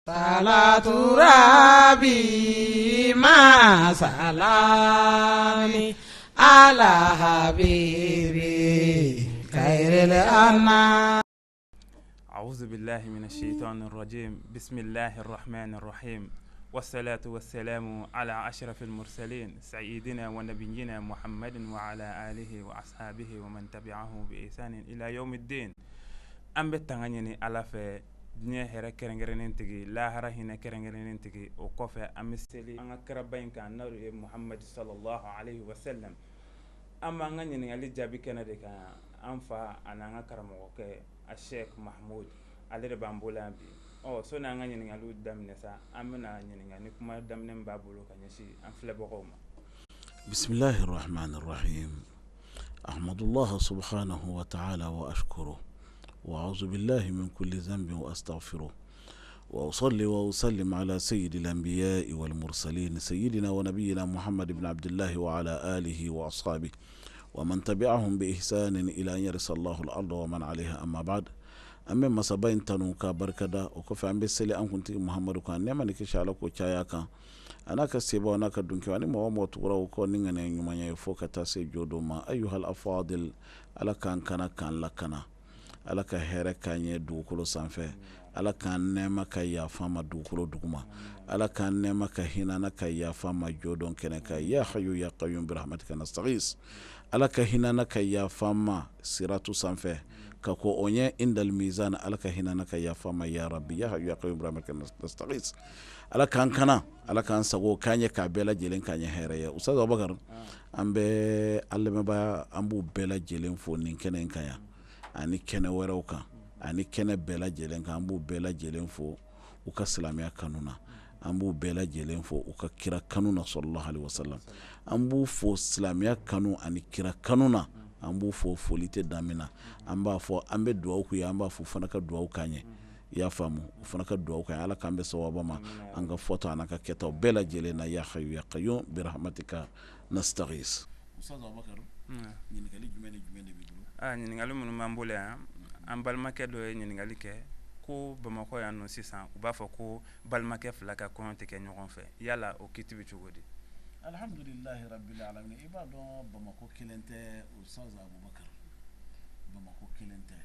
Salatu rabi ma salami ala habibi khairil anam. أعوذ بالله من الشيطان الرجيم بسم الله الرحمن الرحيم والصلاة والسلام على أشرف المرسلين سيدنا ونبينا محمد وعلى آله وأصحابه ومن تبعه بإحسان إلى يوم الدين. An bɛ tanga ɲini Ala fɛ, diɲɛ hɛrɛ kɛrɛnkɛrɛnnen tigi, lahara hinɛ kɛrɛnkɛrɛnnen tigi. O kɔfɛ, an bɛ seli an ka kiraba in kan, n'o ye Muhamadu sallallahu alaihi wasallam. An b'an ka ɲininkali jaabi kɛnɛ de kan. An fa ani an ka karamɔgɔkɛ a Sheikh Mahmud, ale de b'an bolo yan bi. Ɔ sɔnni an ka ɲininkaliw daminɛ sa, an bɛna ɲininka ni kuma daminɛ b'a bolo ka ɲɛsin an filɛbagaw ma. Bisimilahi rahmani rahim. Ahmadullah subhanahu wa ta'ala wa ashkuru wa a'udhu billahi min kulli dhanbin wa astaghfiruh wa usalli wa usallim ala sayyidil anbiya'i wal mursalin sayyidina wa nabiyyina Muhammad ibn Abdullah wa ala alihi wa ashabihi wa man tabi'ahum bi ihsanin ila an yarisa Allahu al-arda wa man 'alayha, amma ba'd. An bɛ masaba in tanu ka barikada. O kɔfɛ, an bɛ seli an kuntigi Muhamadu kan, nɛɛma ni kisi, Ala k'o caya kan, a n'a ka sebaw n'a ka dunkew ani mɔgɔ mɔgɔ tugura o kɔ ni ŋaniya ɲumanya ye fo ka taa se jɔdon ma. Ayyuhal afadil, Ala k'an kana k'an lakana, Ala ka hɛrɛ k'an ye dugukolo sanfɛ, Ala k'an nɛɛma ka yafa ma dugukolo duguma, Ala k'an nɛɛma ka hinɛ ka yafa ma jɔdon kɛnɛ kan. Ya hayyu ya qayyum bi rahmatika nastaghis. Ala ka hinɛ ka yafa ma siratu sanfɛ ka ko o ɲɛ indal mizan. Ala ka hinɛ ka yafa ma, ya rabbi, ya hayyu ya qayyum bi rahmatika nastaghis. Ala k'an kana, Ala k'an sago k'an ye, k'a bɛɛ lajɛlen k'an ye hɛrɛ ye. Ustaz Abubakar, an bɛ an lamɛnbaa, an b'u bɛɛ lajɛlen fo nin kɛnɛ in kan yan ani kɛnɛ wɛrɛw kan ani kɛnɛ bɛɛ lajɛlen kan. An b'u bɛɛ lajɛlen fo u ka silamɛya kanu na, an b'u bɛɛ lajɛlen fo u ka kira kanu na, sallallahu alaihi wasallam. An b'u fo silamɛya kanu ani kira kanu na. An b'u fo, foli tɛ dan min na. An b'a fɔ, an bɛ dugawu k'u ye, an b'a fɔ u fana ka dugawu k'an ye. I y'a faamu, u fana ka dugawu k'an ye. Ala k'an bɛ sawaba ma an ka fɔta an'an ka kɛtaw bɛɛ lajɛlen na. Ya hayyu ya qayyum bi rahmatika nastaghis. Ustaz Abubakar, ɲininkali jumɛn ni jumɛn de b'i bolo? Aa, ɲininkali minnu b'an bolo yan, an balimakɛ dɔ ye ɲininkali kɛ ko Bamakɔ yan nɔ sisan, u b'a fɔ ko balimakɛ fila ka kɔɲɔ tɛ kɛ ɲɔgɔn fɛ. Yala o kiti bɛ cogo di? Alhamdulilahi rabbil alamin. I b'a dɔn, Bamakɔ kelen tɛ, Ustaz Abubakar, Bamakɔ kelen tɛ.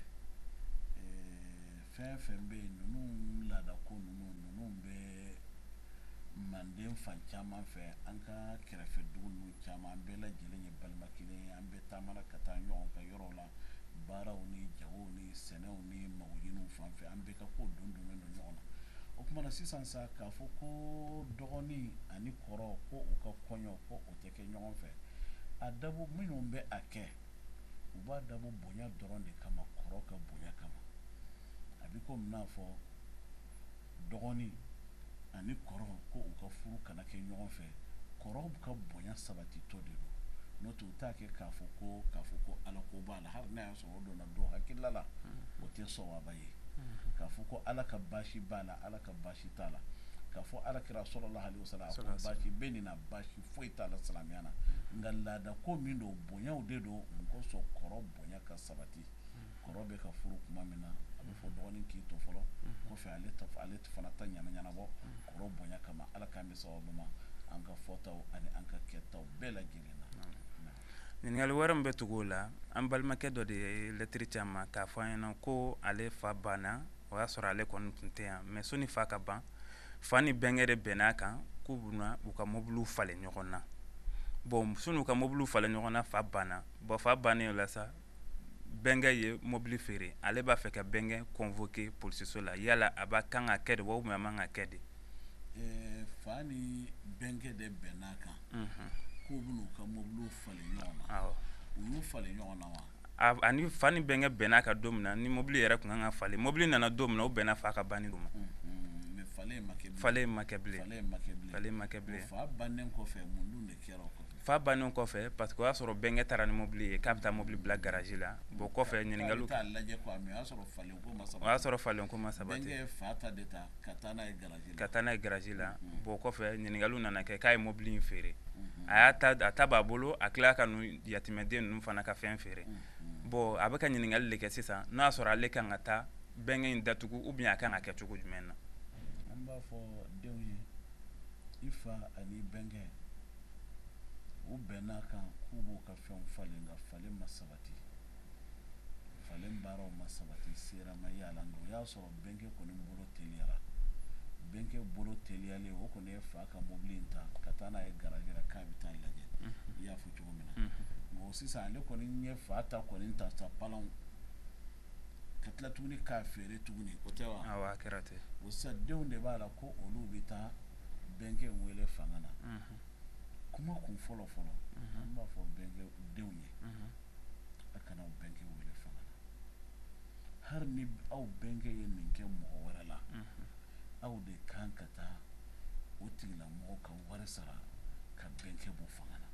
Fɛn fɛn bɛ yen, ninnu laada ko ninnu bɛ manden fan caman fɛ. An ka kɛrɛfɛ dugu ninnu caman, an bɛɛ lajɛlen ye balima kelen ye. An bɛɛ taamana ka taa ɲɔgɔn ka yɔrɔw la, baaraw ni jagow ni sɛnɛw ni magoɲiniw fan fɛ. An bɛɛ ka ko don donnen don ɲɔgɔn na. O tuma na sisan sa, k'a fɔ ko dɔgɔnin ani kɔrɔ ko u ka kɔɲɔ ko o tɛ kɛ ɲɔgɔn fɛ, a dabɔ minnu bɛ a kɛ, u b'a dabɔ bonya dɔrɔn de kama, kɔrɔ ka bonya kama. A bɛ komi n'a fɔ dɔgɔnin ani kɔrɔ ko u ka furu kana kɛ ɲɔgɔn fɛ, kɔrɔ ka bonya sabatitɔ de don. N'o tɛ, u t'a kɛ k'a fɔ ko Ala ko b'a la. Hali n'a y'a sɔrɔ o donna dɔw hakilila la, o tɛ sɔwaba ye. K'a fɔ ko Ala ka baasi b'a la, Ala ka baasi t'a la. K'a fɔ Ala kira sallallahu alaihi wasallam a ko baasi bɛ nin na, baasi foyi t'a la silamɛya na. Nka laada ko min don, bonyaw de don. Mun kosɔn? Kɔrɔ bonya ka sabati. Kɔrɔ bɛ ka furu tuma min na, a bɛ fɔ dɔgɔnin k'i to fɔlɔ, kɔfɛ ale ta, ale fana ta ɲana ɲɛnabɔ kɔrɔ bonya kama. Ala k'an bɛ sababu ma an ka fɔtaw ani an ka kɛtaw bɛɛ lajɛlen na. Ɲininkali wɛrɛ min bɛ tugu o la, an balimakɛ dɔ de ye lɛtiri ci an ma k'a fɔ an ɲɛna ko ale fa banna. O y'a sɔrɔ ale kɔni tun tɛ yan, mais sɔnni fa ka ban, fa ni bɛnkɛ de bɛnn'a kan k'u bɛna u ka mobiliw falen ɲɔgɔn na. Bon, sɔnni u ka mobiliw falen ɲɔgɔn na, fa banna. Bon, fa bannen o la sa, bɛnkɛ ye mobili feere. Ale b'a fɛ ka bɛnkɛ convoquer polisiso la. Yala a b'a kan ka kɛ de wa, ou bien a man ka kɛ de? Fa ni bɛnkɛ de bɛnn'a kan k'u bɛn'u ka mobiliw falen ɲɔgɔn na. U y'u falen ɲɔgɔn na wa? Ani fa ni bɛnkɛ bɛnn'a kan don min na, ni mobili yɛrɛ tun kan ka falen, mobili nana don min na, o bɛnna fa ka banni ma. Mais falen ma kɛ bilen. Falen ma kɛ bilen. Falen ma kɛ bilen. Falen ma kɛ bilen. Fa bannen kɔfɛ, mun dun de kɛra o kɔfɛ? Fa bannen kɔfɛ, parce que o y'a sɔrɔ bɛnkɛ taara ni mobili ye k'a bɛ taa mobili bila garage la. Bon, kɔfɛ ɲininkaliw k'a lajɛ quoi, mais o y'a sɔrɔ falen ko ma sabati. O y'a sɔrɔ falen ko ma sabati. Bɛnkɛ ye fa ta de ta ka taa n'a ye garage la. Ka taa n'a ye garage la. Bon, kɔfɛ ɲininkaliw nana kɛ k'a ye mobili in feere. A y'a ta, a ta b'a bolo, a tila ka nu yatimɛden ninnu fana ka fɛn feere. Bon, a bɛ ka ɲininkali de kɛ sisan, n'a y'a sɔrɔ ale kan ka taa bɛnkɛ in datugu ou bien a kan ka kɛ cogo jumɛn na? An An b'a fɔ denw ye, i fa ani bɛnkɛ u bɛnna kan k'u b'u ka fɛnw falen, nka falen ma sabati, falen baaraw ma sabati, sera ma y'a la. Nka o y'a sɔrɔ bɛnkɛ kɔni bolo teliyara. Bɛnkɛ bolo teliyalen, o kɔni ye fa ka mobili in ta ka taa n'a ye garage la k'a bɛ taa lajɛ, i y'a fɔ cogo min na. Nka o sisan, ale kɔni ye fa ta kɔni ta sa palanw ka tila tuguni k'a feere tuguni, o tɛ wa? Awɔ, a kɛra ten. O sisan, denw de b'a la ko olu bɛ taa bɛnkɛ in wele fanga na. Kuma kun fɔlɔ fɔlɔ, an b'a fɔ bɛnkɛ denw ye, a kana aw bɛnkɛ wele fanga na. Hali ni aw bɛnkɛ ye nin kɛ mɔgɔ wɛrɛ la, aw de kan ka taa o tigilamɔgɔ ka wari sara ka bɛnkɛ bɔ fanga na.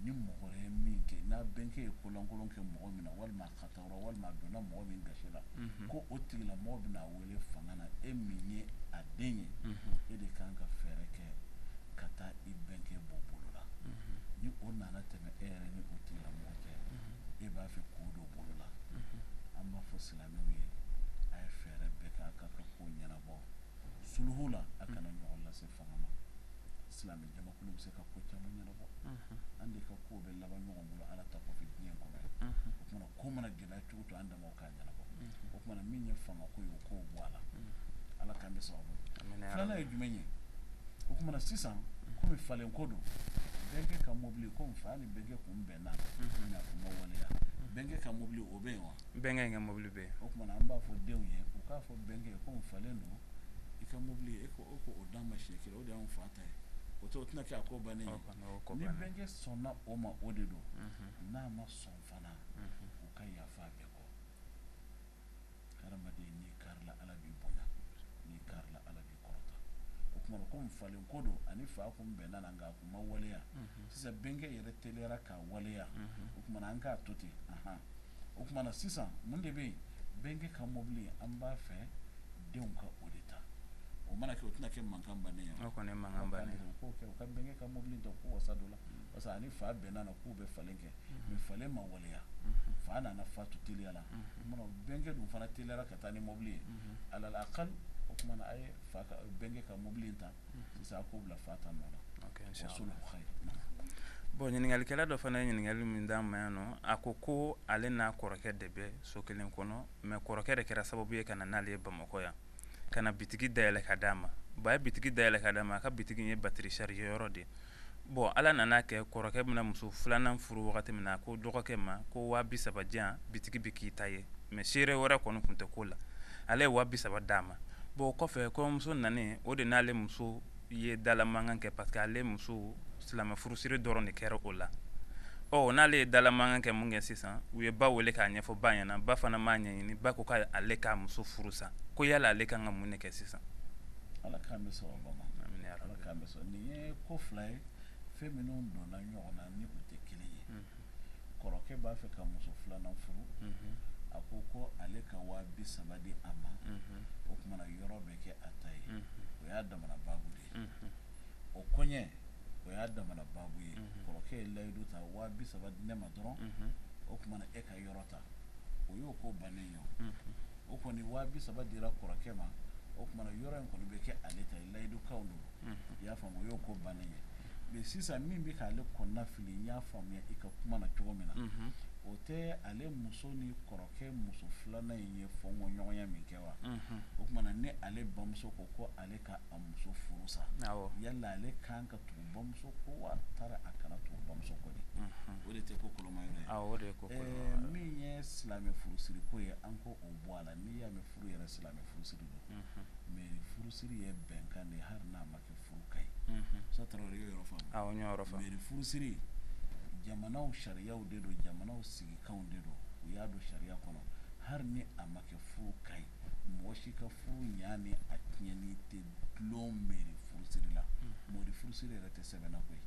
Ni mɔgɔ wɛrɛ ye min kɛ, n'a bɛnkɛ ye kolankolon kɛ mɔgɔ min na, walima a katawra, walima a donna mɔgɔ min gasi la, ko o tigilamɔgɔ bɛna wele fanga na, e min ye a den ye, e de kan ka fɛɛrɛ kɛ ka taa i bɛnkɛ bɔ bolo la. Ni o nana tɛmɛ e yɛrɛ ni o tigilamɔgɔ cɛ, e b'a fɛ k'o don bolo la. An b'a fɔ silamɛw ye, a ye fɛɛrɛ bɛɛ kɛ a ka ko ɲɛnabɔ suluhu la, a kana ɲɔgɔn lase fanga ma. Silamɛ jamakulu bɛ se ka ko caman ɲɛnabɔ. An de ka ko bɛ laban ɲɔgɔn bolo Ala ta kɔfɛ diɲɛ kɔnɔ yan. O kumana, ko mana gɛlɛya cogo to, an damaw k'a ɲɛnabɔ. O kumana, min ye fanga ko ye, o k'o bɔ a la. Ala k'an bɛ sababu. Filanan ye jumɛn ye? O kumana sisan, komi falen ko don, bɛnkɛ ka mobili, komi fa ni bɛnkɛ kun bɛnna mɛ a kun ma waleya, bɛnkɛ ka mobili, o bɛ yen wa? Bɛnkɛ in ka mobili bɛ yen. O kumana, an b'a fɔ denw ye, u k'a fɔ bɛnkɛ ye, komi falen don, i ka mobili, e ko o d'an ma siɲɛ kelen, o de y'anw fa ta ye. O tɛ, o tɛna kɛ a ko bannen ye? Ni bɛnkɛ sɔnna o ma, o de don. N'a ma sɔn fana, u ka yafa bɛɛ kɔ. Hadamaden, n'i karila, Ala b'i bonya, n'i karila, Ala b'i kɔrɔta. O tuma, komi falen ko don, ani fa kun bɛnna na, nka a kun ma waleya, sisan bɛnkɛ yɛrɛ teliyara k'a waleya. O tuma, an k'a to ten. O tuma na sisan, mun de bɛ yen? Bɛnkɛ ka mobili, an b'a fɛ denw ka o de ta. O mana kɛ, o tɛna kɛ mankan bannen ye? O kɔni ye mankan bannen. U k'o kɛ, u ka bɛnkɛ ka mobili ta, k'u wasa don la, parce que ani fa bɛnna na k'u bɛ falen kɛ, mais falen ma waleya, fa nana fatu teliya la. O kumana, bɛnkɛ dun fana teliyara ka taa ni mobili ye. Alal akal, o kumana, a ye fa ka, bɛnkɛ ka mobili ta sisan, a k'o bila fa ta nɔ la. Wa sulhu khayr. Bon, ɲininkalikɛla dɔ fana ye ɲininkali min d'an ma yan nɔ, a ko ko ale n'a kɔrɔkɛ de bɛ so kelen kɔnɔ, mais kɔrɔkɛ de kɛra sababu ye ka na n'ale ye Bamakɔ yan, ka na bitigi dayɛlɛ ka d'a ma. Bon, a ye bitigi dayɛlɛ ka d'a ma, a ka bitigi ye batterie chargé yɔrɔ de. Bon, Ala nana kɛ, kɔrɔkɛ bɛna muso filanan furu wagati min na, a ko dɔgɔkɛ ma ko 30 000 diyan, bitigi bɛ k'i ta ye. Mais seere wɛrɛ kɔni tun tɛ ko la, ale ye 30 000 d'a ma. Bon, o kɔfɛ, kɔɲɔmuso nanen, o de n'ale muso ye dala mankan kɛ, parce que ale muso, silamɛ furusiri dɔrɔn de kɛra o la. Ɔ, n'ale ye dala mankan kɛ mun kɛ sisan, u ye ba wele k'a ɲɛfɔ ba ɲɛna. Ba fana m'a ɲɛɲini, ba ko k'ale k'a muso furu sa. Ko yala ale kan ka mun de kɛ sisan? Ala k'an bɛ sababa ma. Ala k'an bɛ sɔn. Nin ye ko fila ye, fɛn minnu donna ɲɔgɔn na ni u tɛ kelen ye. Kɔrɔkɛ b'a fɛ ka muso filanan furu. A ko ko ale ka 30 000 di a ma, o kumana yɔrɔ bɛ kɛ a ta ye. O y'a damana baabu de ye. O kɔɲɛ, o y'a damana baabu ye. Kɔrɔkɛ ye layidu ta, 30 000 di ne ma dɔrɔn, o kumana e ka yɔrɔ ta. O y'o ko bannen ye. O kɔni, 30 000 dira kɔrɔkɛ ma, o kumana yɔrɔ in kɔni bɛ kɛ ale ta ye, layidukanw don, i y'a faamu? O y'o ko bannen ye. Mais sisan, min bɛ k'ale kɔnɔna fili, n y'a faamuya i ka kuma na cogo min na, o tɛ ale muso ni kɔrɔkɛ muso filanan in ye fɔnkɔɲɔgɔnya min kɛ wa? O kumana, ni ale bamuso ko ko ale ka a muso furu sa, yala ale kan ka tugu bamuso kɔ wa, taara a kana tugu bamuso kɔ de? O de tɛ ko koloma yɔrɔ ye? Awɔ, o de ye ko koloma yɔrɔ. Min ye silamɛ furusiri ko ye, an ko o bɔ a la. N'i y'a mɛn furu yɛrɛ, silamɛ furusiri don, mais furusiri ye bɛnkan de ye, hali n'a ma kɛ furu ka ye. Sa Tarawele, i y'o yɔrɔ faamu? Awɔ, n y'o yɔrɔ faamu. Mais furusiri, jamanaw sariyaw de don, jamanaw sigikanw de don, u y'a don sariya kɔnɔ. Hali ni a ma kɛ furu ka ye, mɔgɔ si ka furu ɲa ni a tiɲɛni tɛ dulon mairie furusiri la. Mairie furusiri yɛrɛ tɛ sɛbɛnna koyi,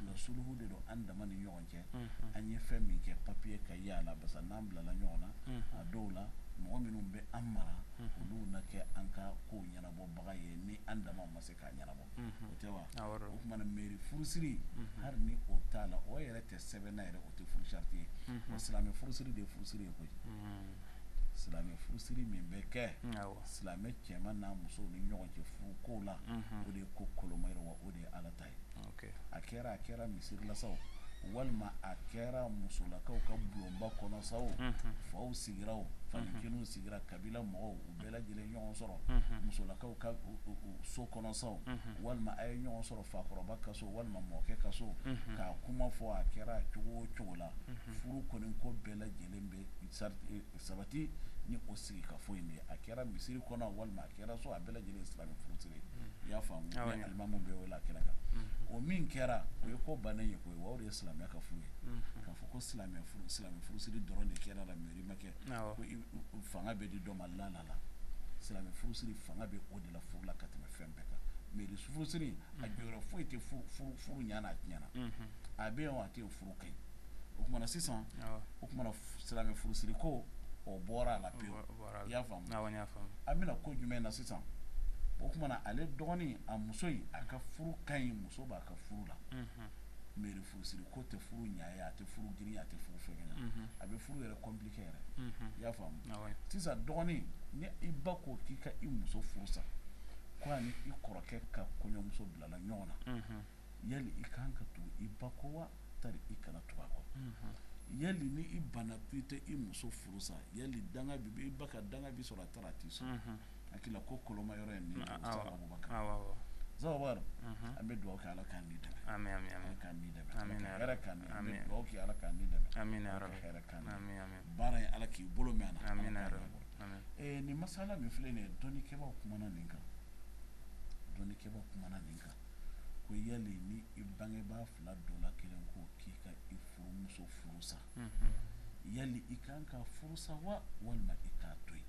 nka suluhu de don an dama ni ɲɔgɔn cɛ. An ye fɛn min kɛ, papiye ka y'a la, parce que n'an bilala ɲɔgɔn na, a dɔw la, mɔgɔ minnu bɛ an mara, olu na kɛ an ka kow ɲɛnabɔbaga ye ni an dama ma se k'a ɲɛnabɔ, o tɛ wa? O tuma na, mairie furusiri, hali ni o t'a la, o yɛrɛ tɛ sɛbɛnna yɛrɛ, o tɛ furu sariti ye. Wa silamɛ furusiri de ye furusiri ye koyi. Silamɛ furusiri min bɛ kɛ silamɛ cɛman n'a muso ni ɲɔgɔn cɛ furu ko la, o de ye ko koloma ye, wa o de ye Ala ta ye. A kɛra misiri la sa o, walima a kɛra musolakaw ka bulonba kɔnɔ sa o, faw sigira o, fanikɛnɛw sigira, kabila mɔgɔw u bɛɛ lajɛlen ɲɔgɔn sɔrɔ musolakaw ka so kɔnɔ sa o, walima a ye ɲɔgɔn sɔrɔ fakɔrɔba ka so walima mɔkɛ ka so k'a kuma fɔ, a kɛra cogo o cogo la, furu kɔni ko bɛɛ lajɛlen bɛ sabati ni o sigi ka fɔ in de ye. A kɛra misiri kɔnɔ walima a kɛra so, a bɛɛ lajɛlen ye silamɛ furusiri. I y'a faamu? Ni alimamu bɛ wele a kɛnɛ kan, o min kɛra, o ye ko bannen ye koyi. Wa o de ye silamɛya ka furu ye. K'a fɔ ko silamɛ furusiri dɔrɔn de kɛra la, mairie ma kɛ, ko fanga bɛ di dɔ ma, la la la, silamɛ furusiri fanga bɛ o de la furu la ka tɛmɛ fɛn bɛɛ kan. Mairie furusiri, a jɔyɔrɔ foyi tɛ furu ɲana a tiɲɛna. A bɛ yen o, a tɛ yen, furu ka ɲi. O kumana sisan, o kumana silamɛ furusiri ko o bɔra a la pewu. I y'a faamu? An bɛna ko jumɛn na sisan? O kumana ale dɔgɔnin, a muso in, a ka furu ka ɲi, muso b'a ka furu la. Mairie furusiri ko tɛ furu ɲa ye, a tɛ furu girin, a tɛ furu fɛngɛ ɲa, a bɛ furu yɛrɛ compliqué yɛrɛ. I y'a faamu? Sisan dɔgɔnin, ni i ba ko k'i ka i muso furu sa, ko ani i kɔrɔkɛ ka kɔɲɔmuso bilala ɲɔgɔn na, yali i kan ka tugu i ba kɔ wa tari i kana tugu a kɔ? Yali ni i banna k'i tɛ i muso furu sa, yali danga bi i ba ka danga bi sɔrɔ a taara a t'i sɔrɔ? Hakili la ko koloma yɔrɔ ye nin ye. Abubakar, Abubakar, an bɛ dugawu kɛ, Ala k'an ni dɛmɛ. Ala k'an ni dɛmɛ, Ala ka hɛrɛ k'an ni. An bɛ dugawu kɛ, Ala k'an ni dɛmɛ, Ala ka hɛrɛ k'an ni. Baara in, Ala k'i bolo mɛn a na. Ala k'a ɲɛbɔ. Nin masala min filɛ nin ye, dɔnnikɛbaaw kumana nin kan, dɔnnikɛbaaw kumana nin kan ko yali ni i bangebaa fila dɔ la kelen ko k'i ka i furumuso furu sa, yali i kan ka furu sa wa, walima i k'a to yen?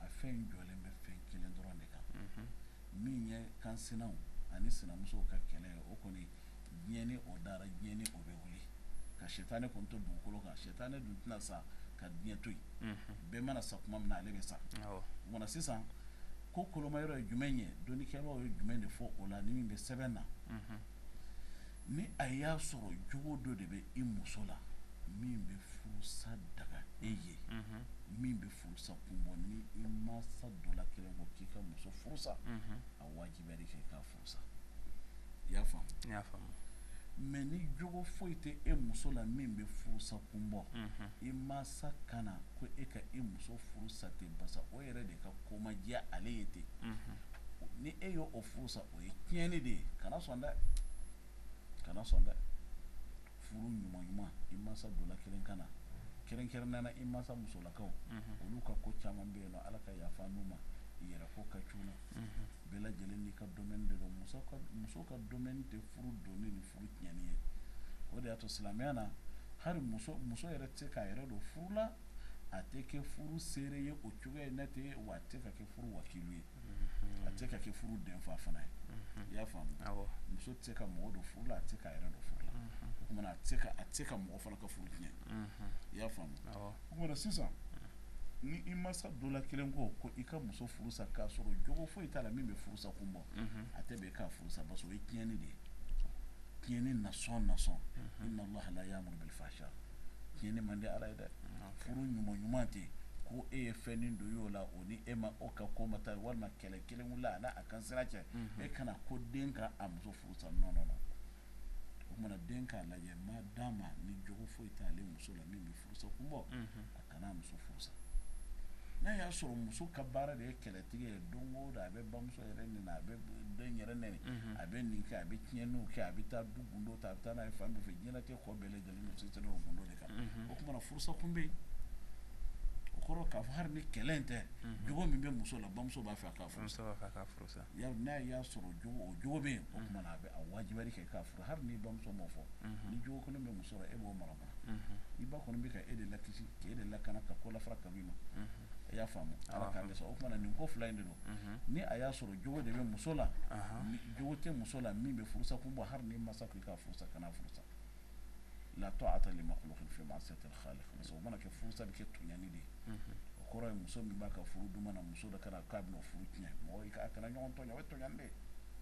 A fɛn jɔlen bɛ fɛn kelen dɔrɔn de kan, min ye kansinaw ani sinamusow ka kɛlɛ ye. O kɔni, diɲɛ ni o dara, diɲɛ ni o bɛ wuli ka sɛtanɛ kɔni to dugukolo kan. Sɛtanɛ dun tɛna sa ka diɲɛ to yen. Bɛɛ mana sa tuma min na, ale bɛ sa. O kumana sisan, ko koloma yɔrɔ ye jumɛn ye? Dɔnnikɛlaw ye jumɛn de fɔ o la? Ni min bɛ sɛbɛn na, ni a y'a sɔrɔ jogo dɔ de bɛ i muso la min bɛ furusa daga e ye, min bɛ furusa kun bɔ, ni i mansa dɔ la kelen ko k'i ka muso furusa, a wajibiya de kɛ k'a furusa. I y'a faamu? N y'a faamu. Mais ni jogo foyi tɛ e muso la min bɛ furusa kun bɔ, i mansa kana ko e ka i muso furusa ten, basa o yɛrɛ de ka ko ma diya ale ye ten, ni e y'o o furusa, o ye tiɲɛni de ye. Kana sɔn dɛ, kana sɔn dɛ. Furu ɲuman ɲuman, i mansa dɔ la kelen ka na, kɛrɛnkɛrɛnnenya na i mansa musolakaw, olu ka ko caman bɛ yen nɔ, Ala ka yafa n'u ma, i yɛrɛ ko ka c'u la. Bɛɛ lajɛlen n'i ka domaine de don. Muso ka domaine tɛ furu donni ni furu tiɲɛni ye. O de y'a to silamɛya na, hali muso yɛrɛ tɛ se k'a yɛrɛ don furu la. A tɛ kɛ furu seere ye o cogoya in na ten, wa a tɛ ka kɛ furu wakilu ye, a tɛ ka kɛ furu denfa fana ye. I y'a faamu? Muso tɛ se ka mɔgɔ don furu la, a tɛ se k'a yɛrɛ don furu la. O kumana a tɛ se ka mɔgɔ fana ka furu tiɲɛ. I y'a faamu? O kumana sisan, ni i mansa dɔ la kelen ko i ka muso furu sa, k'a sɔrɔ jogo foyi t'a la min bɛ furusa kun bɔ, a tɛ bɛn i k'a furu sa, parce que o ye tiɲɛni de ye. Tiɲɛni nasɔn nasɔn, inna Allaha la ya'muru bil fahsha, tiɲɛni man di Ala ye dɛ. Furu ɲuman ɲuman tɛ ko e ye fɛn don y'o la, o ni e ma o ka ko ma taa, walima kɛlɛ kelen wulila a n'a a kan sira cɛ, e kana ko den ka a muso furu sa. Non, non, non. O kumana den k'a lajɛ, ma d'a ma ni jogo foyi t'ale muso la min bɛ furusa kun bɔ, a kana muso furu sa. N'a y'a sɔrɔ muso ka baara de ye kɛlɛtigɛ ye, don o don a bɛ bamuso yɛrɛ nɛni, a bɛ den yɛrɛ nɛni, a bɛ nin kɛ, a bɛ tiɲɛniw kɛ, a bɛ taa du gundo ta, a bɛ taa n'a ye fan bɛɛ fɛ, diɲɛlatigɛ kɔ bɛɛ lajɛlen muso tɛ o gundo de kan, o kumana furusa kun bɛ yen. O kɔrɔ k'a fɔ hali ni kɛlɛ in tɛ, jogo min bɛ muso la, bamuso b'a fɛ a k'a furu sa. Muso b'a fɛ a k'a furu sa. N'a y'a sɔrɔ jogo o jogo bɛ yen, o kumana a bɛ a wajibiyali kɛ k'a furu, hali ni bamuso m'o fɔ. Ni jogo kelen bɛ muso la, e b'o mara mun na? I ba kɔni bɛ ka e de lakisi, k'e de lakana ka ko lafara ka b'i ma. I y'a faamu? Ala k'an dɛsɛ. O kumana nin ko fila in de don. Ni a y'a sɔrɔ jogo de bɛ muso la, ni jogo tɛ muso la min bɛ furusa kun bɔ, hali ni masa ko i k'a furusa, kana furusa. La ta'ata li makhluqin fi ma'siyati al-khaliq. Parce que o mana kɛ, furusa bɛ kɛ tɔɲɔni de ye. O kɔrɔ ye muso min b'a ka furu duman na, muso dɔ kana k'a bɛna o furu tiɲɛ. Mɔgɔ i ka a kana ɲɔgɔn tɔɲɔ, o ye tɔɲɔni de ye.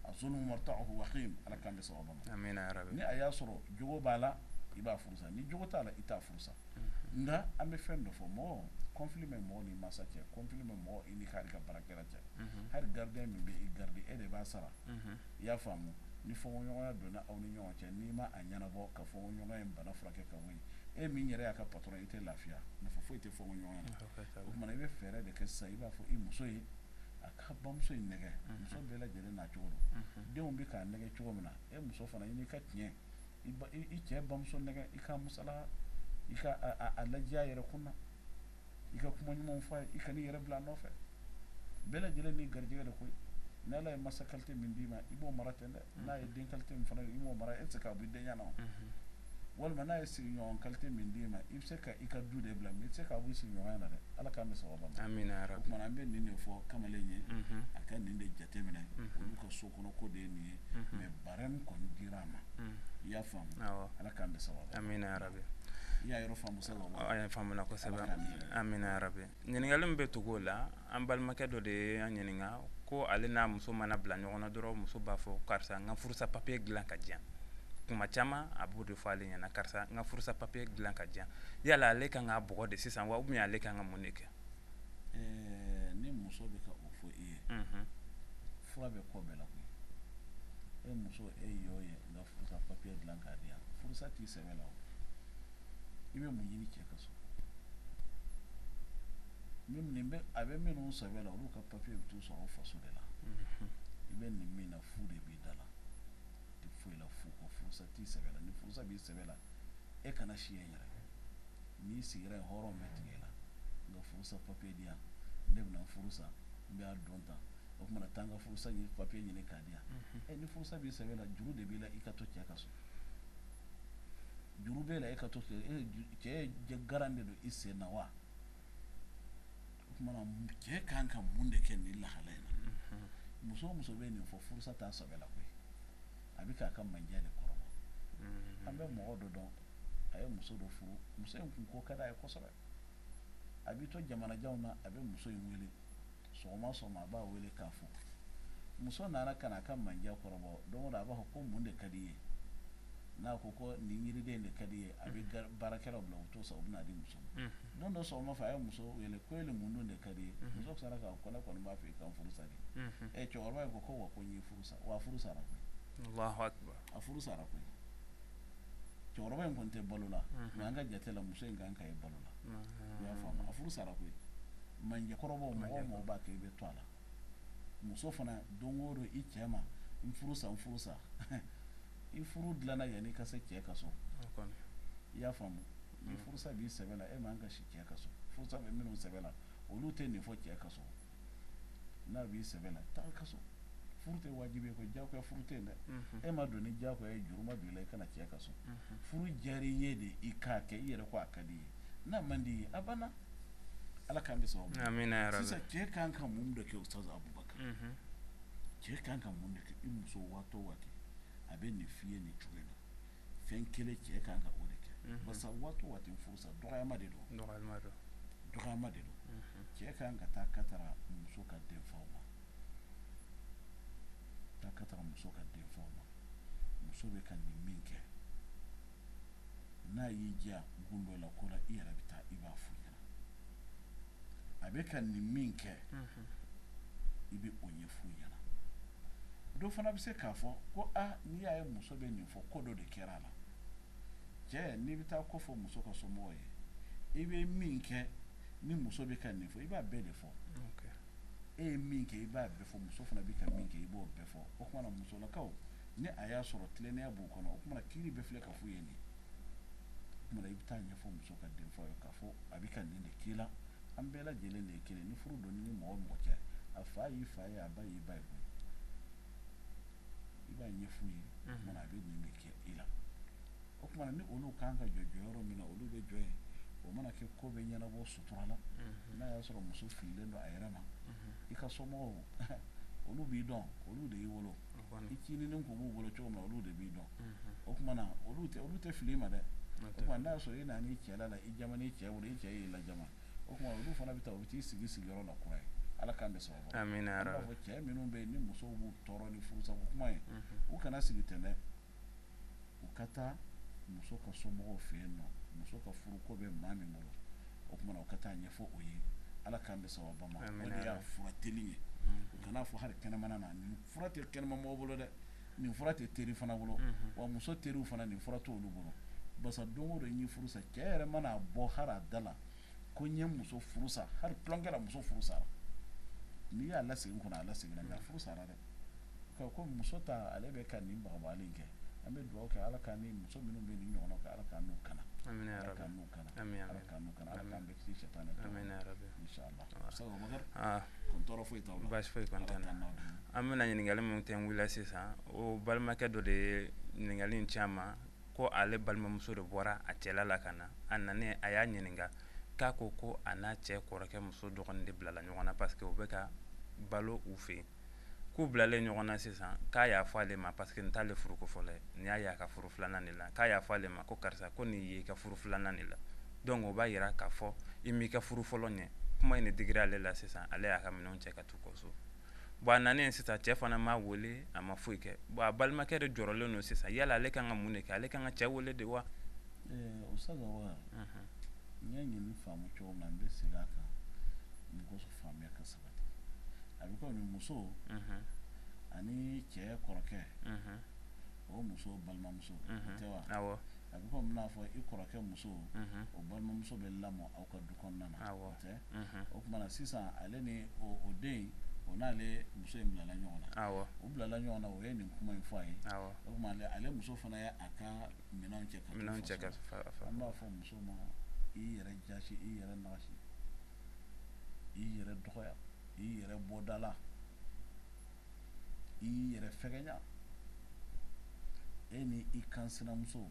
Az-zulmu marta'uhu wakhim. Ala k'an bɛ sababa ma. Amina ya rabbi. Ni a y'a sɔrɔ jogo b'a la, i b'a furu sa. Ni jogo t'a la, i t'a furu sa. Nka an bɛ fɛn dɔ fɔ mɔgɔ Conflit bɛ mɔgɔ ni mansa cɛ, conflit bɛ mɔgɔ i ni ka baarakɛla cɛ, hali gardien min bɛ i garder, e de b'a sara. I y'a faamu? Ni fɔɲɔgɔnya donna aw ni ɲɔgɔn cɛ, n'i ma a ɲɛnabɔ ka fɔɲɔgɔnya in bana furakɛ ka bɔ yen, e min yɛrɛ y'a ka patron, i tɛ lafiya. Nafa foyi tɛ fɔɲɔgɔnya na. O tuma, i bɛ fɛɛrɛ de kɛ sisan. I b'a fɔ i muso ye, a ka bamuso in nɛgɛ. Muso bɛɛ lajɛlen n'a cogo don. Denw bɛ k'a nɛgɛ cogo min na, e muso fana, i n'i ka tiɲɛ, i cɛ bamuso nɛgɛ, i ka musala, i ka a lajɛ a yɛrɛ kun na, i ka kuma ɲumanw fɔ a ye, i kan'i yɛrɛ bila a nɔfɛ. Bɛɛ lajɛlen n'i garijɛgɛ de koyi. N'Ala ye masa qualité min d'i ma, i b'o mara ten dɛ. N'a ye den qualité min fana, i b'o mara. E tɛ se k'a bɔ i denya na. Walima n'a ye sigiɲɔgɔn qualité min d'i ma, i bɛ se ka i ka du de bila, mais i tɛ se k'a bɔ i sigiɲɔgɔnya na dɛ. Ala k'an bɛ sababa ma. Amina ya O rabi. tuma, an bɛ nin de fɔ kamalen ye, a ka nin de jateminɛ. Olu ka so kɔnɔ ko de ye nin ye, mais barème kɔni dira a ma. I y'a faamu? Awɔ. Ala k'an bɛ sababa. Amina ya rabi. I y'a yɔrɔ faamu sa? A ye faamuna kosɛbɛ. Ala k'an yɛrɛ. Amina ya rabi. Ɲininkali min bɛ tugu o la, an balimakɛ dɔ de ye an ɲininka ko ale n'a muso mana bila ɲɔgɔn na dɔrɔn, muso b'a fɔ: "Karisa, n ka furusa papiye dilan ka diyan." Kuma caman a b'o de fɔ ale ɲɛna: "Karisa, n ka furusa papiye dilan ka diyan." Yala ale kan k'a bugɔ de sisan wa, ou bien ale kan ka mun de kɛ? Ni muso bɛ ka o fɔ i ye, fura bɛ kɔ bɛɛ la koyi. E muso, e y'o ye, n ka furusa papiye dilan k'a di yan, furusa t'i sɛbɛ la. O i bɛ mun ɲini cɛ ka so? Nin bɛ, a bɛ minnu sɛbɛ la, olu ka papiye bɛ t'u sɔrɔ o faso de la. I bɛ nin min na, fu de b'i da la, tɛ foyi la fu kɔ. Furusa t'i sɛbɛ la. Ni furusa b'i sɛbɛ la, e kana si yen yɛrɛ. N'i sigira yen, hɔrɔn bɛ tigɛ i la. N ka furusa papiye di yan, ne bɛna n furu sa, n bɛ a dɔn tan. O tuma na, taa n ka furusa ɲini, papiye ɲini k'a di yan. Ɛ, ni furusa b'i sɛbɛ la, juru de b'i la i ka to cɛ ka so. Juru b'e la, e ka to cɛ e cɛ ye garan de don i sen na wa. O tuma na, cɛ kan ka mun de kɛ nin lahala in na? Muso o muso bɛ nin fɔ, furusa t'a sɛbɛ la koyi. A bɛ k'a ka mandiya de kɔrɔbɔ. An bɛ mɔgɔ dɔ dɔn, a ye muso dɔ furu. Muso in kun ko ka d'a ye kosɛbɛ. A b'i to jamanajanw na, a bɛ muso in wele sɔgɔma sɔgɔma, a b'a wele k'a fo. Muso nana ka na a ka mandiya kɔrɔbɔ. Don o don a b'a fɔ ko mun de ka di i ye? N'a ko ko nin yiriden de ka di i ye, a bɛ baarakɛlaw bila, u t'o san, u bɛna di muso ma. Don dɔ sɔgɔma fɛ, a ye muso wele ko ele mun dun de ka di i ye? Muso sara k'a ko ne kɔni b'a fɛ i ka n furu sa de. Ɛ, cɛkɔrɔba in ko ko wa, ko n y'i furu sa wa. A furu sara koyi. Allahu akbar. A furu sara koyi. Cɛkɔrɔba in kɔni tɛ balo la, mais an ka jate la, muso in kan ka ye balo la. I y'a faamu? A furu sara koyi. Manjɛkɔrɔbaw, mɔgɔ o mɔgɔ b'a kɛ, i bɛ to a la. Muso fana, don o don i cɛ ma n furu sa, n furu sa, i furu dilanna yanni i ka se cɛ ka so. I y'a faamu? Ni furusa b'i sɛbɛ la, e man ka si cɛ ka so. Furusa bɛ minnu sɛbɛ la, olu tɛ nin fɔ cɛ ka so. N'a b'i sɛbɛ la, taa ka so. Furu tɛ wajibi ye ko diyagoya furu tɛ yen dɛ. E ma don ni diyagoya ye, juru ma don i la i kana cɛ ka so. Furu diyara i ye de, i k'a kɛ, i yɛrɛ ko a ka di i ye. N'a man di i ye, a banna. Ala k'an bɛ sababu. Amina ya rabi. Sisan, cɛ kan ka mun de kɛ, Ustaz Abubakar? Cɛ kan ka mun de kɛ? I muso, waati o waati a bɛ nin f'i ye nin cogo in na, fɛn kelen, cɛ kan ka o de kɛ. Barisa waati o waati furu sa, dɔgɔyama de don. Dɔgɔyalima don. Dɔgɔyama de don. Cɛ kan ka taa katara muso ka denfaw ma, taa katara muso ka denfaw ma. Muso bɛ ka nin min kɛ, n'a y'i diya gundo la ko la, i yɛrɛ bɛ taa, i b'a f'u ɲɛna a bɛ ka nin min kɛ. I bɛ o ɲɛf'u ɲɛna. Dɔ fana bɛ se k'a fɔ ko aa, n'i y'a ye muso bɛ nin fɔ, ko dɔ de kɛra a la. Cɛ, n'i bɛ taa ko fɔ muso ka somɔgɔw ye, i bɛ min kɛ ni muso bɛ ka nin fɔ, i b'a bɛɛ de fɔ. E ye min kɛ, i b'a bɛɛ fɔ. Muso fana bɛ ka min kɛ, i b'o bɛɛ fɔ. O tuma na, musolakaw, ni a y'a sɔrɔ tilennenya b'u kɔnɔ, o tuma na kiiri bɛɛ filɛ ka f'u ye nin. O tuma na, i bɛ taa ɲɛfɔ muso ka denfaw ye k'a fɔ a bɛ ka nin de k'i la. An bɛɛ lajɛlen de ye kelen. Ni furu donna ni mɔgɔ o mɔgɔ cɛ, a fa y'i fa ye, a ba y'i ba ye koyi. I b'a ɲɛf'u ye. O tuma na, a bɛ nin de kɛ i la. O tuma na, ni olu kan ka jɔ jɔyɔrɔ min na, olu bɛ jɔ yen. O mana kɛ, ko bɛ ɲɛnabɔ sutura la. N'a y'a sɔrɔ muso fililen don a yɛrɛ ma, i ka somɔgɔw, olu b'i dɔn, olu de y'i wolo. I cininin kun b'u bolo cogo min na, olu de b'i dɔn. O tuma na, olu tɛ fili i ma dɛ. O tuma, n'a y'a sɔrɔ i nana i cɛla la, i jama n'i cɛ bolo, i cɛ y'i lajama, o tuma olu fana bɛ taa, u bɛ t'i sigi sigiyɔrɔ la kura ye. Ala k'an bɛ sababu. Amina ya An b'a rabi. fɔ cɛ minnu bɛ yen ni musow b'u tɔɔrɔ ni furusako kuma ye, u kana sigi ten dɛ. U ka taa muso ka somɔgɔw fɛ yen nɔ. Muso ka furuko bɛ maa min bolo, O tuma na o ka taa ɲɛfɔ o ye. Ala k'an bɛ sababa ma. O de y'a fura teli ye. O kana fɔ hali kɛnɛmana na, nin fura tɛ kɛnɛma mɔgɔ bolo dɛ, nin fura tɛ teri fana bolo, wa muso teriw fana nin fura t'olu bolo. Basa don o don n ye furu sa, cɛ yɛrɛ mana bɔ hali a da la ko n ye muso furu sa, hali tulonkɛ la muso furu sara, n'i y'a lasegin kɔnɔ a laseginna, mais a furu sara dɛ. Ko muso ta ale bɛ ka nin bagabagali kɛ. An bɛ dugawu kɛ Ala ka ni muso minnu bɛ nin ɲɔgɔnna kɛ, Ala k'an n'u kana. Ala k'an n'u kana. Ala k'an n'u kana. Ala k'an bɛɛ kisi sɛtanɛ tɔɔrɔ ma. Inshallah. Ustaz Abubakar, ko tɔɔrɔ foyi t'aw la. Baasi foyi kɔni t'an na. An bɛna ɲininkali min kɛ n wulila sisan, o balimakɛ dɔ de ye ɲininkali in ci an ma ko ale balimamuso de bɔra a cɛla la ka na. A nanen a y'a ɲininka k'a ko ko a n'a cɛ kɔrɔkɛ muso dɔgɔnin de bilala ɲɔgɔn na parce que u bɛ ka balo u fɛ yen. K'u bilalen ɲɔgɔn na sisan, k'a y'a fɔ ale ma, parce que nin t'ale furuko fɔlɔ ye, nin y'a ye a ka furu filanan de la, k'a y'a fɔ ale ma ko karisa, ko nin y'i ka furu filanan de la, donc o b'a yira k'a fɔ i m'i ka furu fɔlɔ ɲɛ. Kuma in de digira ale la sisan, ale y'a ka minɛnw cɛ ka t'u kɔ so. Bon, a nanen sisan, cɛ fana m'a wele, a ma foyi kɛ. Bon, a balimakɛ de jɔrɔlen don sisan, yala ale kan ka mun de kɛ? Ale kan ka cɛ wele de wa? Ustaz Abubakar, n ye nin faamu cogo min na, n bɛ segin a kan mɔgɔ faamuya ka sabati. A bɛ komi muso ani cɛ kɔrɔkɛ, o muso balimamuso tɛ wa? Awɔ. A bɛ komi n'a fɔ i kɔrɔkɛ muso, o balimamuso bɛ lamɔ aw ka du kɔnɔna na. Awɔ. O tɛ? O tuma na sisan, ale ni o den, o n'ale muso in bilala ɲɔgɔn na. Awɔ. U bilala ɲɔgɔn na, o ye nin kuma in fɔ a ye. Awɔ. O tuma ale muso fana ye a ka minɛnw cɛ ka t'u minɛnw cɛ faso ka la. fa. An b'a fɔ muso ma, i yɛrɛ jasi, i yɛrɛ nagasi, i yɛrɛ dɔgɔya, i yɛrɛ bɔ da la, i yɛrɛ fɛgɛnya. E ni i kan sinamuso,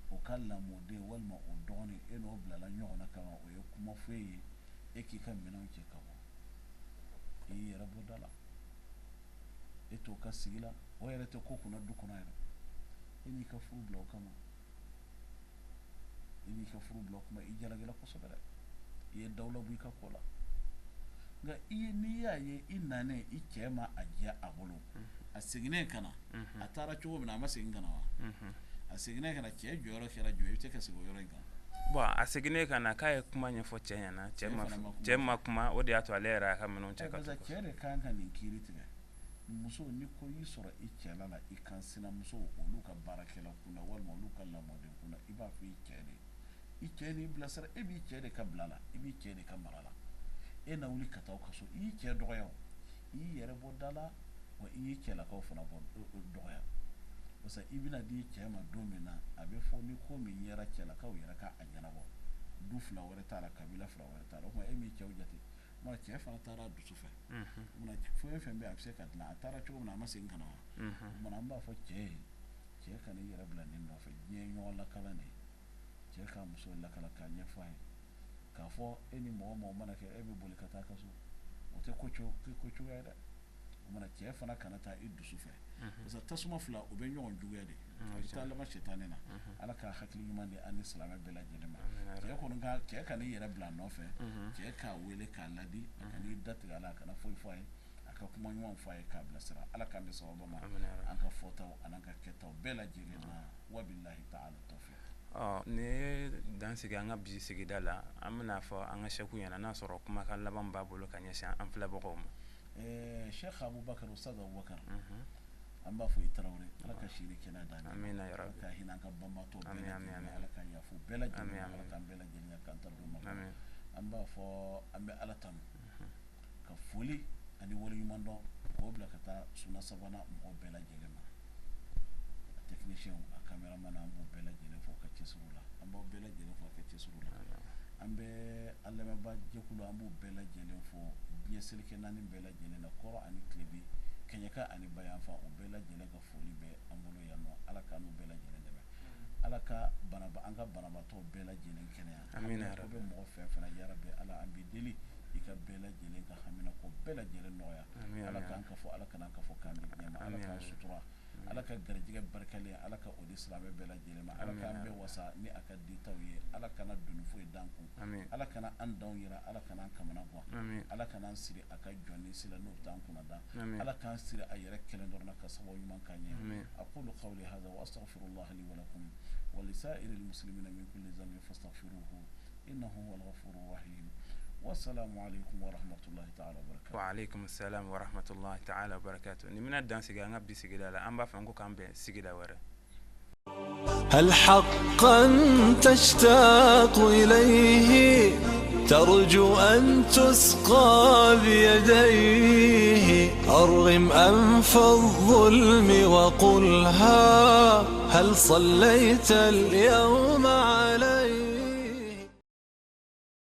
o ka lamɔden walima o dɔgɔnin, e n'o bilala ɲɔgɔn na kama, o ye kuma fɔ e ye, e k'i ka minɛnw cɛ ka bɔ, i yɛrɛ bɔ da la, e t'o ka sigi la, o yɛrɛ tɛ ko kunna du kɔnɔ yɛrɛ. E n'i ka furu bila o kama, i n'i ka furu bila o kama, i jalakila kosɛbɛ dɛ, i ye dawula bɔ i ka ko la. Nka i ye, n'i y'a ye i nanen, i cɛ ma a diya a bolo, a seginnen ka na, a taara cogo min na, a ma segin ka na wa? A seginnen ka na, cɛ jɔyɔrɔ kɛra jumɛn ye? I bɛ se ka segin o yɔrɔ in kan. Bon, a seginnen ka na, k'a ye kuma ɲɛfɔ cɛ ɲɛna, cɛ ma fana ma kuma. Cɛ ma kuma, o de y'a to ale yɛrɛ y'a ka minɛnw cɛ ka parce t'u que kɔ. Cɛ de kan ka nin kiiri tigɛ. Muso, ni ko y'i sɔrɔ i cɛla la, i kan sinamuso, olu ka baarakɛla kunda walima olu ka lamɔden kunda, i b'a fɔ i cɛ de ye, i cɛ n'i bilasira, e b'i cɛ de ka bila la, i b'i cɛ de ka mara la. E na wuli ka taa aw ka so, i y'i cɛ dɔgɔya, o i y'i yɛrɛ bɔ da la, wa i y'i cɛlakaw fana bɔ dɔgɔya. Parce que i bɛna di cɛ ma don min na, a bɛ fɔ ni ko min yɛra cɛlakaw yɛrɛ ka a ɲɛnabɔ, du fila wɛrɛ t'a la, kabila fila wɛrɛ t'a la. O tuma e m'i cɛw jate. O tuma cɛ fana taara dusu fɛ. O tuma fɛn fɛn bɛ yen, a bɛ se ka dilan. A taara cogo min na, a ma segin ka na wa? O tuma an b'a fɔ cɛ ye, cɛ kana i yɛrɛ bila nin nɔfɛ. Diɲɛ ye ɲɔgɔn lakala de ye. Cɛ k'a muso lakala k'a ɲɛfɔ a ye k'a fɔ e ni mɔgɔ mɔgɔ mana kɛ, e bɛ boli ka taa ka so, o tɛ ko cogoya ye dɛ. O tuma cɛ fana kana taa i dusu fɛ, parce que tasuma fila o bɛ ɲɔgɔn juguya de, a bɛ taa laban sitanɛ na. Ala ka hakili ɲuman di an ni silamɛ bɛɛ lajɛlen ma. Cɛ kɔni ka, cɛ kana i yɛrɛ bila a nɔfɛ. Cɛ k'a wele k'a ladi, a kana i datigɛ a la, a kana foyi fɔ a ye, a ka kuma ɲuman fɔ a ye k'a bilasira. Ala k'an bɛ sababa ma an ka fɔtaw an'an ka kɛtaw bɛɛ lajɛlen na. Wabilahi taala tawfiq. Ɔ, nin ye dan sigi an ka bi sigida la. An bɛna fɔ an ka sɛku ɲɛna n'a sɔrɔ kumakan laban b'a bolo ka ɲɛsin an filɛbagaw ma. Cheikh Abubakar, Ustaz Abubakar, an b'a fɔ i Tarawele, Ala ka si ni kɛnɛya d'an ma. Amina ya Ala Rabbi. ka hinɛ an ka banbaatɔ bɛɛ Amin, amin, lajɛlen na. amin. Ala ka yafa u bɛɛ lajɛlen Amin, ma. amin. Ala k'an bɛɛ lajɛlen k'an ta don ma. Amin. An b'a fɔ, an bɛ Ala tanu ka foli ani waleɲuman dɔn k'o bila ka taa Suna Sabanan mɔgɔw bɛɛ lajɛlen ma, a technicien, a caméraman, an b'u bɛɛ lajɛlen fo ka cɛsiriw la. An b'aw bɛɛ lajɛlen fo a ka cɛsiriw la. An bɛ an lamɛnbaa jɛkulu, an b'u bɛɛ lajɛlen fo diɲɛ seleke naani bɛɛ lajɛlen na, kɔrɔ ani tilebi, kɛɲɛka ani bayanfan, o bɛɛ lajɛlen ka foli bɛ an bolo yan nɔ. Ala k'an n'u bɛɛ lajɛlen dɛmɛ. Ala ka banaba, an ka banabaatɔ bɛɛ lajɛlen kɛnɛya. Amina ya ko Rabbi. bɛ mɔgɔ fɛn fɛn na, yarabi Ala, an b'i deli i ka bɛɛ lajɛlen ka hamina ko bɛɛ lajɛlen nɔgɔya. Amin, Ala amin. k'an ka fɔ, Ala kana an ka fɔ k'an bɛ diɲɛ ma. Ala Amin, k'an amin. sutura, Ala ka garijɛgɛ barikalen, Ala ka o di silamɛ bɛɛ lajɛlen ma. Ala Amin, k'an bɛɛ amin. wasa ni a ka ditaw ye. Ala kana doni foyi d'an kun. Amin. Ala kana an danw yira, Ala kana an kamana gan. Amin. Ala kana an siri a ka jɔnni sila n'o bɛ taa an kunna da. Amin. Ala k'an siri a yɛrɛ kelen dɔrɔn na ka sababu ɲuman k'an ye. Amin. أقول قولي هذا وأستغفر الله لي ولكم ولسائر المسلمين من كل ذنب فاستغفروه. إنه هو الغفور الرحيم. والسلام عليكم ورحمة الله تعالى وبركاته. وعليكم السلام ورحمة الله تعالى وبركاته. Nin bɛna dan sigi an ka bi sigida la. An b'a fɛ n ko k'an bɛn sigida wɛrɛ. هل حقا تشتاق إليه؟ ترجو أن تسقى بيديه؟ أرغم أنف الظلم وقلها، هل صليت اليوم عليه؟